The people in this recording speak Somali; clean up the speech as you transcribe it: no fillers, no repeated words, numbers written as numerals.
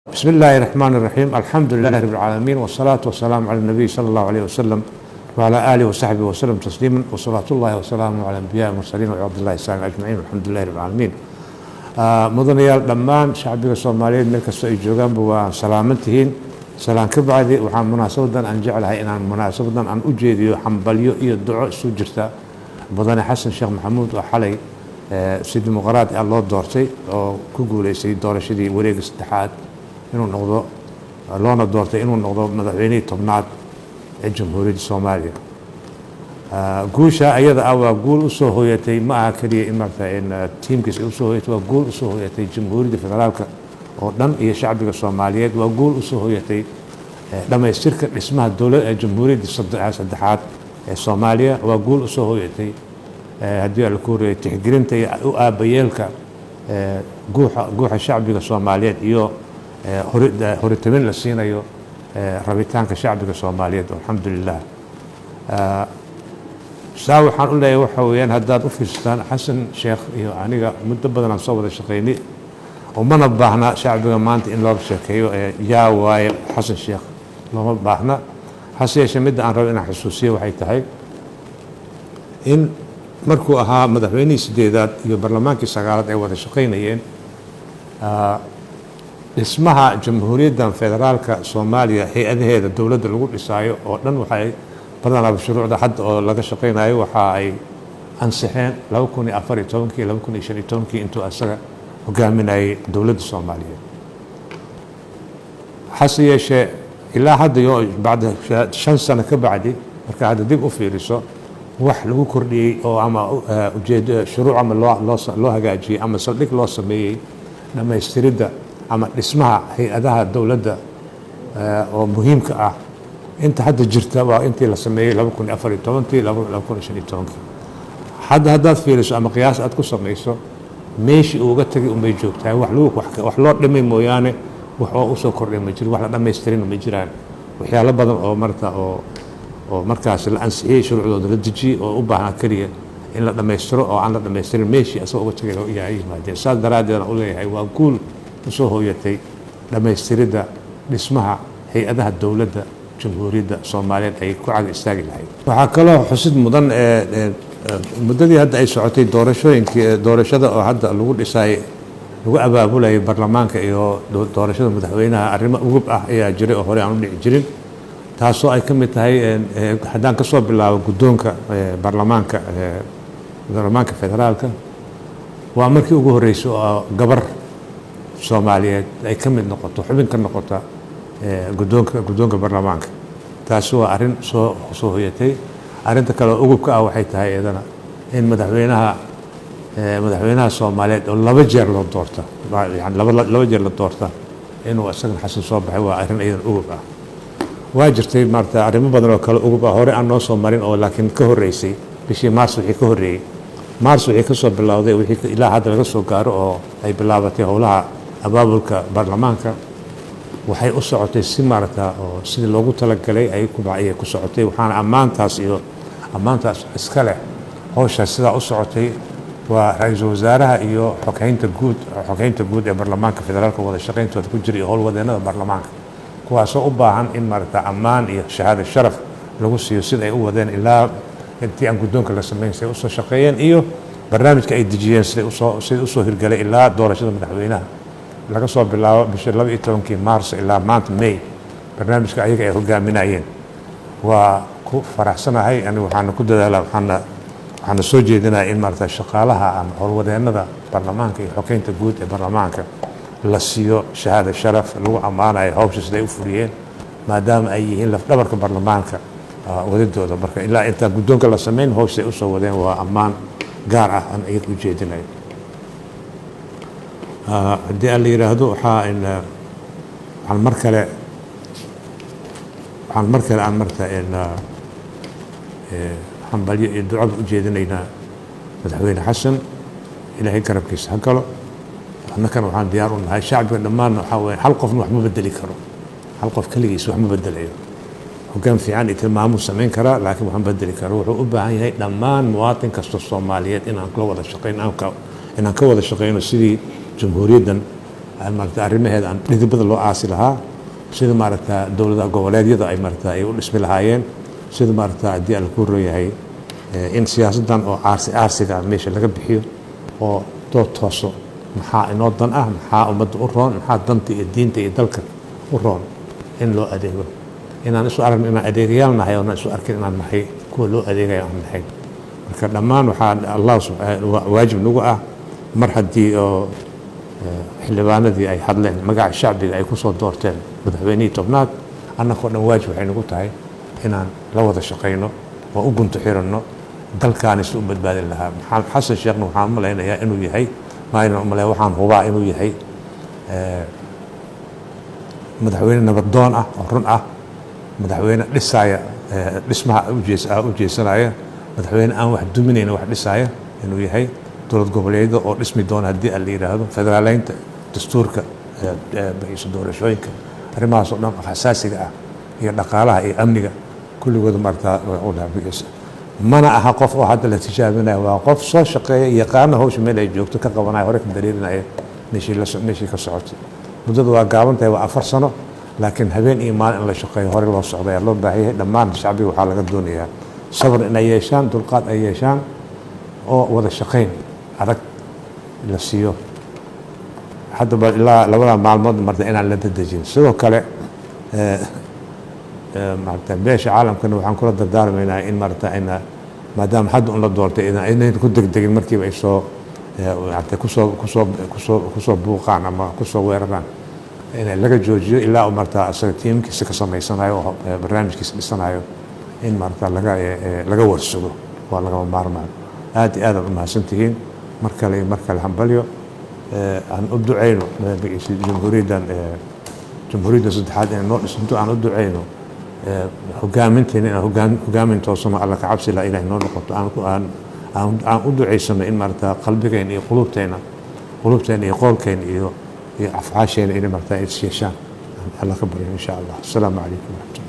بسم الله الرحمن الرحيم، الحمد لله رب العالمين، والصلاة والسلام على النبي صلى الله عليه وسلم وعلى آله وصحبه وسلم تسليما، وصلاة الله وسلامه على الأنبياء والمرسلين وعبد الله السلام أجمعين، والحمد لله رب العالمين. Mudanayaal, dhammaan shacbiga Soomaaliyeed meel kastoo ay joogaanba waa salaaman tihiin. Salaan ka bacdi, waxaan munaasabadan aan jeclahay inaan munaasabadan aan u jeediyo hambalyo iyo duco isu jirta mudane Xasan Sheekh Maxamuud oo xalay si dimuqraadi ah loo doortay oo ku guuleystay doorashadii wareega saddexaad inuu noqdo, loona doortay inuu noqdo madaxweynihii 10aad ee Jamhuuriyadda Soomaaliya. Guusha ayada ah waa guul usoo hooyatay, ma aha keliya in maarata in tiimkiis ay usoo hooyatay, waa guul usoo hooyatay Jamhuuriyadda Federaalka oo dhan iyo shacbiga Soomaaliyeed. Waa guul usoo hooyatay dhammaystirka dhismaha dowlad Jamhuuriyadda saddexaad ee Soomaaliya. Waa guul usoo hooyatay, haddii ala ku horeeyay, tixgelinta iyo u aabayeelka guuxa shacbiga Soomaaliyeed iyo horitamin la siinayo rabitaanka shacbiga Soomaaliyeed. Alxamdulilah. Saa waxaan u leeyahay waxa weeyaan, haddaad u fiirsataan, Xasan Sheekh iyo aniga muddo badan aan soo wada shaqaynay. Umana baahna shacbiga maanta in looga sheekeeyo yaa waaye Xasan Sheekh, looma baahna. Hase yeeshee, midda aan rabo inaan xusuusiyo waxay tahay in markuu ahaa madaxweynihii sideedaad iyo barlamaankii sagaalaad ay wada shaqaynayeen, dhismaha Jamhuuriyaddan Federaalka Soomaaliya hay-adaheeda dowladda lagu dhisaayo oo dhan, waxay badanaa shuruucda hadda oo laga shaqaynayo waxa ay ansixeen 2014-kii, 2015-kii, intuu asaga hogaaminayay dowladda Soomaaliyeed. Hase yeeshee, ilaa hadda yo bacda 5 sano ka bacdi, marka hadda dib u fiiriso, wax lagu kordhiyey oo ama ujeedo shuruuc ama loo hagaajiyey ama saldhig loo sameeyey dhammaystiridda ama dhismaha hay-adaha dowladda oo muhiimka ah, inta hadda jirta waa intii la sameeyey 2014-tii, 2015-kii. Hadda haddaad fiiriso ama qiyaas aad ku samayso, meeshii uu uga tegay unbay joogtahay. Wax lagu wax loo dhimay mooyaane, wax oo usoo kordhay ma jiro, wax la dhammaystirin ma jiraan. Waxyaalo badan oo marta oo markaas la ansixiyey, shuruucdooda la dejiyey, oo u baahnaa keliya in la dhammaystiro oo aan la dhammaystirin, meeshii asagoo uga tegay yaa yimaadeen. Saas daraaddeed u leeyahay waa guul usoo hooyatay dhammaystiridda dhismaha hay-adaha dowladda Jamhuuriyadda Soomaaliyeed ay ku caga istaagi lahayd. Waxaa kaloo xusid mudan, muddadii hadda ay socotay doorashooyinkii, doorashada oo hadda lagu dhisay, lagu abaabulayay baarlamaanka iyo doorashada madaxweynaha, arrimo ugub ah ayaa jiray oo horey aan u dhici jirin, taasoo ay ka mid tahay, haddaan ka soo bilaabo guddoonka baarlamaanka federaalka, waa markii ugu horreysay oo gabar Soomaaliyeed ay ka mid noqoto, xubin ka noqota guddoonka baarlamaanka. Taasi waa arrin soo hoyatay. Arrinta kale oo ugubka ah waxay tahay iyadana in madaxweynaha Soomaaliyeed oo laba jeer loo doorta, yani laba jeer la doorta, inuu isagana Xasan soo baxay, waa arrin iyadan ugub ah. Waa jirtay maarata arrimo badan oo kale ugub ah, hore aan noo soo marin, oo laakiin ka horreysay bishii Maars. Wixii ka horreeyey Maars, wixii ka soo bilowday, wixii ilaa hadda laga soo gaaro oo ay bilaabatay howlaha abaabulka baarlamaanka, waxay u socotay si maarata oo sidii loogu talagalay ayay ku socotay. Waxaana ammaantaas iyo ammaantaas iska leh howshaas sidaa u socotay waa ra-iisul wasaaraha iyo xoghaynta guud ee baarlamaanka federaalka, wada shaqayntooda ku jira, iyo howlwadeennada baarlamaanka, kuwaasoo u baahan in maarata ammaan iyo shahaado sharaf lagu siiyo sida ay u wadeen ilaa intii aan guddoonka la samayn, siday usoo shaqeeyeen iyo barnaamijka ay dejiyeen siday usoo hirgalay ilaa doorashada madaxweynaha, laga soo bilaabo bisha 12-kii Maars ilaa maanta May, barnaamijka ayaga ay hogaaminayeen. Waa ku faraxsanahay anigu, waxaana ku dadaalaa, waxaana soo jeedinaya in maarata shaqaalaha ama howlwadeennada baarlamaanka iyo xogeynta guud ee baarlamaanka la siiyo shahaada sharaf lagu ammaanayo hawsha siday u fuliyeen, maadaama ay yihiin lafdhabarka baarlamaanka wadidooda. Marka ilaa intaan guddoonka la samayn, hawshay usoo wadeen waa ammaan gaar ah aan iyaga u jeedinayo. Haddii aan la yidhaahdo, waxaan mar kale aan marta hambalyo iyo ducaba u jeedinaynaa madaxweyne Xasan. Ilaahay garabkiisa ha galo. Annakana waxaan diyaar u nahay, shacbiga dhammaanna, waxaa weeye hal qofna wax ma bedeli karo, hal qof keligiis wax ma bedelayo. Hoggaan fiican iyo tilmaamuu samayn karaa, laakiin wax ma bedeli karo. Wuxuu u baahan yahay dhammaan muwaatin kasta Soomaaliyeed inaan kula wada shaqeyno, inaan ka wada shaqeyno sidii jamhuuriyaddan Maarata arrimaheeda aan dhidibada loo aasi lahaa, sida maaragta dowladaha goboleedyada ay maarata ay u dhismi lahaayeen, sida maarata haddii alla ku roon yahay in siyaasaddan oo aarsi aarsiga meesha laga bixiyo oo dood tooso: maxaa inoo dan ah, maxaa ummadda u roon, maxaa danta iyo diinta iyo dalka u roon in loo adeego, inaan isu aragno inaan adeegayaal nahay oonaan isu arkin inaan nahay kuwa loo adeegayo aan nahay. Marka dhammaan waxaa Allah waajib nagu ah, mar haddii oo xildhibaanadii ay hadleen, magaca shacbiga ay kusoo doorteen madaxweynihii 10aad, annakoo dhan waajib waxay nagu tahay inaan la wada shaqayno oo u gunto xiranno dalkaani si u badbaadin lahaa. Maxamed Xasan Sheekhna waxaan u malaynayaa inuu yahay maalin umalaya, waxaan hubaa inuu yahay madaxweyne nabadoon ah oo run ah, madaxweyne dhisaaya, dhismaha u jeesanaya, madaxweyne aan wax duminayna, wax dhisaaya inuu yahay. Dowlad goboleedyada oo dhismi doona haddii la yidhaahdo, federaaleynta, dastuurka, bixiso doorashooyinka, arrimahaas oo dhan xasaasiga ah iyo dhaqaalaha iyo amniga kulligooda maarata. Mana aha qof oo hadda la tijaabinaya, waa qof soo shaqeeya, yaqaana hawsha meel ay joogto ka qabanaya, hore ka dareerinaya meeshii ka socotay. Muddada waa gaaban tahay, waa 4 sano, laakiin habeen iyo maalin in la shaqeeyo, hore loo socdo ayaa loo baahan yahay. Dhammaan shacbiga waxaa laga doonayaa sabr inay yeeshaan, dulqaad ay yeeshaan oo wada shaqayn adag la siiyo. Haddaba ilaa labada maalmood marta inaan la dedejin. Sidoo kale maarata beesha caalamkana waxaan kula dardaarmaynaa in maarata ayna, maadaama hadda un la doortay, inayna ku degdegin markiiba ay soo maarata kusoo buuqaan ama kusoo weeraraan, in laga joojiyo ilaa uu maarata asaga tiimkiisa ka samaysanayo oo barnaamijkiisa dhisanayo, in maarata laga warsugo waa lagama maarmaan. Aad iyo aad aad u mahadsantihiin. Mar kale iyo mar kale hambalyo. Aan u duceyno jamhuuriyaddan, jamhuuriyadda saddexaad inay noo dhisanto. Aan u duceyno hogaaminteena inaan hogaamin toosano, Alla ka cabsi la Ilahay noo noqoto. Aan u duceysano in maarata qalbigeena iyo quluubteena iyo qoolkeena iyo afcaasheena inay maarata is yeeshaan. Alla ka baryo insha Allah. Asalaamu calaykum waraxmatullah.